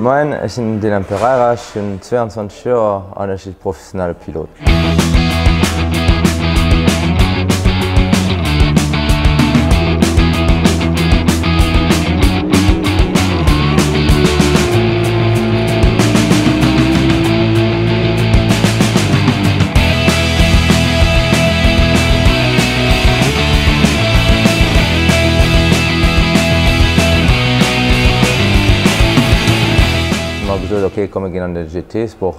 Moien, ech sinn den Dylan Pereira, ech hunn 22 Joer an ech si professionelle Pilot. Hu mer gesot, ok komm mir ginn an de GT-Sport.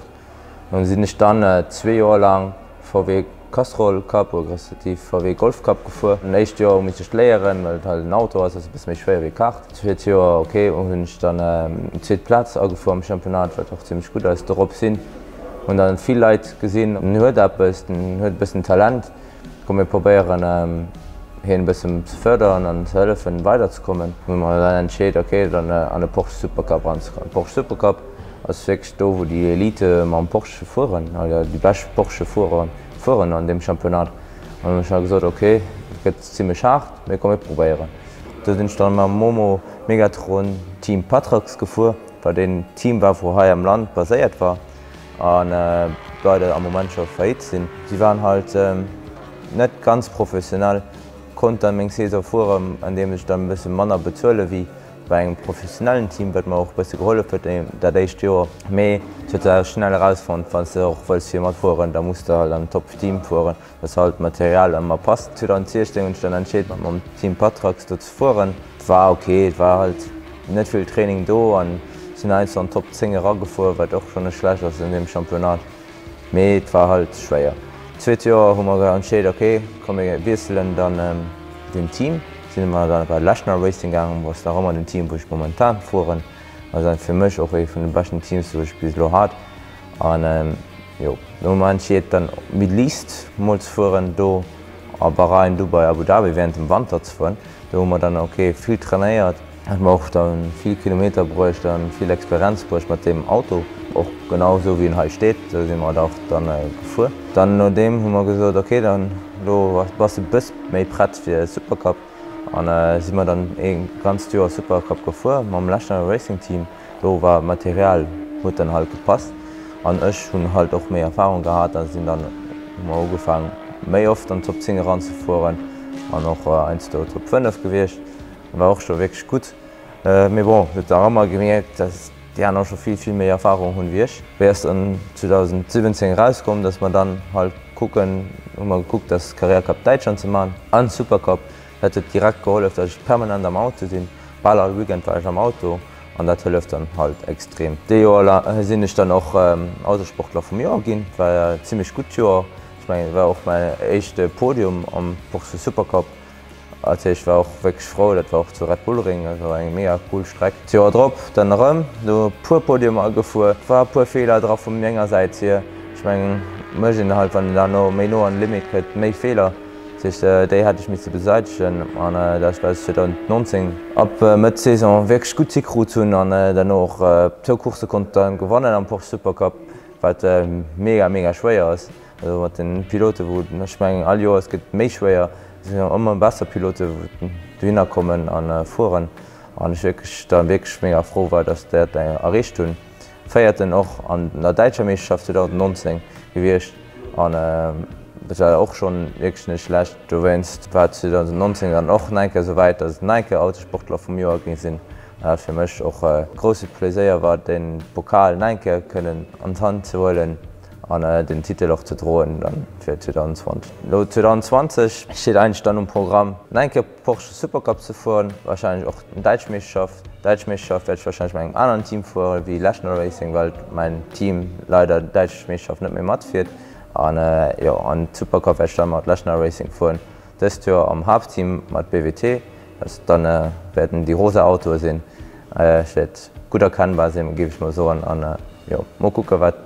An sinn ech dann zwee Joer laang VW Castrol Cup oder respektiv VW Golf Cup gefuer. Den éischt Joer hu misst ech léieren, well et halt en Auto ass, ass e bësse méi schwéier wéi Kart. Zweet Joer ok hunn ech dann zweet Plaz agefuer am Championnat, wat och zimmlech gutt ass. Dorop sinn hunn dann vill Leit gesinn, en huet eppes, en huet e bëssen Talent, komm mir probéieren hien e bëssen ze fërderen an ze hëllefen weiderzekommen. Hu mer dann entscheet ok dann an de Porsche Supercup eranzekommen. Porsche Supercup ass wierklech do wou déi Elite mam Porsche fueren, also déi bescht Porsche Fuerer fueren an deem Championnat. An hunn ech da gesot ok et gëtt zimmlech haart, mee komm mir probéieren. Do sinn ech dann mam Momo Megatron Team Patrax gefuer, wat een Team war wou hei am Land baséiert war an leider am Moment scho faillite sinn. Si waren halt net ganz professionell, konnt dann meng Saison fueren andeem ech dann e bësse manner bezuele wéi bei engem professionellen Team, wat mer och e bësse gehollef huet dat éischt Joer. Mee et huet sech schnell erausfonnt, wann s de och wëlls fir matfueren, da muss de halt am Top Team fueren, dass halt d'Material ëmmer passt. 2016 hunn ech dann entscheet mam Team Patrax do ze fueren. Et war ok, et war halt net vill Training do an sinn heiansdo an d'Top 10 eragefuer, wat och schonn net schlecht ass an deem Championnat. Mee et war halt schwéier. Zweet Joer hu mer entscheet, ok komm mir wiesselen dann den Team. Sinn mer dann bei Lechner Racing gaangen, wou ass nach ëmmer den Team wou ech momentan fueren. Ass fir mech och ee vun de beschten Teams wou ech bis elo hat. An jo, do hu mer entscheet dann Middle East mol ze fueren, do a Bahrain, Dubai, Abu Dhabi während dem Wanter ze fueren. Do hu mer dann ok vill trainéiert. Hat mer och dann vill Kilometer bruecht an vill Experienz bruecht mat deem Auto. Och genau esou wéi en hei steet, esou si mer da och dann gefuer. Dann no deem hu mer gesot, ok dann elo bass de bëss méi prett fir Supercup an si mer dann ee ganzt Joer Supercup gefuer mam Lechner Racing Team. Do war d'Material huet dann halt gepasst an ech hunn halt och méi Erfahrung gehat a sinn dann hu mer ugefaang méi oft an d'Top 10 eranzefueren an och heiansdo Top 5 gewiescht. War och scho wierklech gutt. Mee bon, huet nach ëmmer gemierkt, dass déi aner scho vill, vill méi Erfahrung hunn wéi ech. Wéi ass dann 2017 erauskomm, dass mer dann halt kucken, hu mer gekuckt, dass Carrera Cup Däitschland ze man an Supercup. Dat huet direkt gehollef, dass ech permanent am Auto sinn. Bal all Weekend war ech am Auto an dat hëlleft dann halt extrem. Dee Joer sinn ech dann och Autosportler vum Joer ginn. War e zimmlech gutt Joer. Ech mengen, et war och mäin éischte Podium am Porsche Supercup. Dat heescht, war och wierklech frou. Dat war och zu Red Bull Ring, also eng mega cool Streck. D'Joer drop dann erëm do e puer Podiumer agefuer. War e puer Feeler dra vu menger Säit hier. Ech mengen, mécht een halt, wann een da no méi no an de Limit kënnt, méi Feeler. Dat heescht, déi hätt ech misse beseitegen an dat war 2019 ab Mëtt Saison wierklech gutt hikrut hunn an derno och zwou Coursse konnt dann gewannen am Porsche Supercup, wat mega mega schwéier ass. Also mat den Pilote wou ech mengen all Joer et gëtt méi schwéier, et sinn ëmmer besser Pilote wou dohinner kommen a fueren an ech wierklech da wierklech mega frou war, datt dat erreecht hunn. Véierten och an der däitscher Meeschterschaft 2019 gewiescht an dat war och schonn wierklech net schlecht. Dowéinst war 2019 dann och nach eng Kéier esou wäit, datt ech nach eng Kéier Autosportler vum Joer gi sinn an dat fir mech och e grousse Pleséier war, de Pokal nach eng Kéier kënnen an d'Hand ze huelen an den Titel och ze droen dann fir 2020. Elo 2020 steet eigentlech dann um Programm nach eng Kéier Porsche Supercup ze fueren, wahrscheinlech och Däitsch Meeschterschaft. Däitsch Meeschterschaft wäert ech wahrscheinlech mat engem aneren Team fueren wéi Lechner Racing, well mäin Team leider d'Däitsch Meeschterschaft net méi matfiert. An jo, an Supercup wäert ech dann mat Lechner Racing fueren, dëst Joer am Haaptteam mat BWT. Dat dann wäerten déi rosa Autoe sinn. Ech wäert gutt erkennbar sinn, géif ech mol soen. An jo, mol kucke wat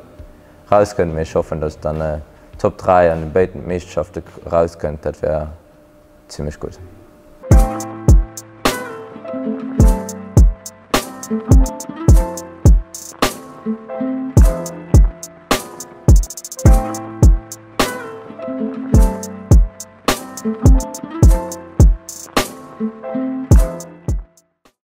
rauskënnt, mee ech hoffen, dass dann Top 3 an béiden Meeschterschafte rauskënnt, dat wär zimmlech gutt.